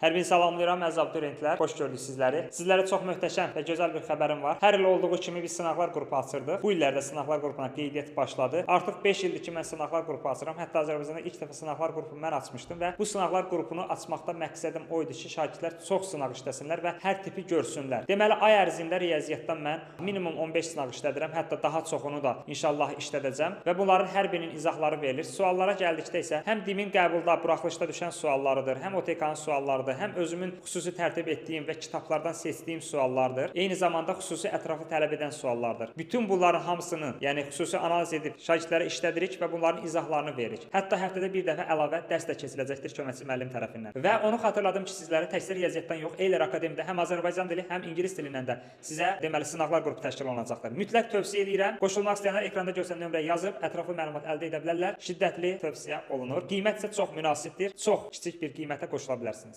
Hər birini salamlayıram, əziz abituriyentlər. Xoş gördük sizləri. Sizlərə çox möhtəşəm və gözəl bir xəbərim var. Hər il olduğu kimi biz sınaqlar qrupu açırdıq. Bu illərdə sınaqlar qrupuna qeydiyyat başladı. Artıq 5 ildir ki, mən sınaqlar qrupu açıram. Hətta Azərbaycanda ilk dəfə sınaqlar qrupu mən açmışdım və bu sınaqlar qrupunu açmaqda məqsədim o idi ki, şagirdlər çox sınaq işləsinlər və hər tipi görsünlər. Deməli, ay ərzində riyaziyyatdan mən minimum 15 sınaq işlədirəm, hətta daha çoxunu da inşallah işlədəcəm və bunların hər birinin izahları verilir. Suallara gəldikdə isə həm DİM-in qəbulda, buraxılışda düşən suallarıdır, həm OTK-nın suallarıdır, həm özümün xüsusi tərtib etdiyim və kitablardan seçdiyim suallardır. Eyni zamanda xüsusi ətraflı tələb edən suallardır. Bütün bunların hamısını, yəni xüsusi analiz edib şagirdlərə işlədirik və bunların izahlarını veririk. Hətta həftədə bir dəfə əlavə dərs də keçiriləcəkdir köməkçi müəllim tərəfindən. Və onu xatırladım ki, sizlərə təkcə riyaziyyatdan yox, Eylər Akademiyada həm Azərbaycan dili, həm ingilis dilindən də sizə deməli sınaqlar qrupu təşkil olunacaqdır. Mütləq tövsiyə edirəm. Qoşulmaq istəyənlər ekranda görsənən nömrəyə yazıb ətraflı məlumat əldə edə bilərlər. Şiddətli tövsiyə olunur. Qiymət isə çox münasibdir. Çox kiçik bir qiymətə qoşula bilərsiniz.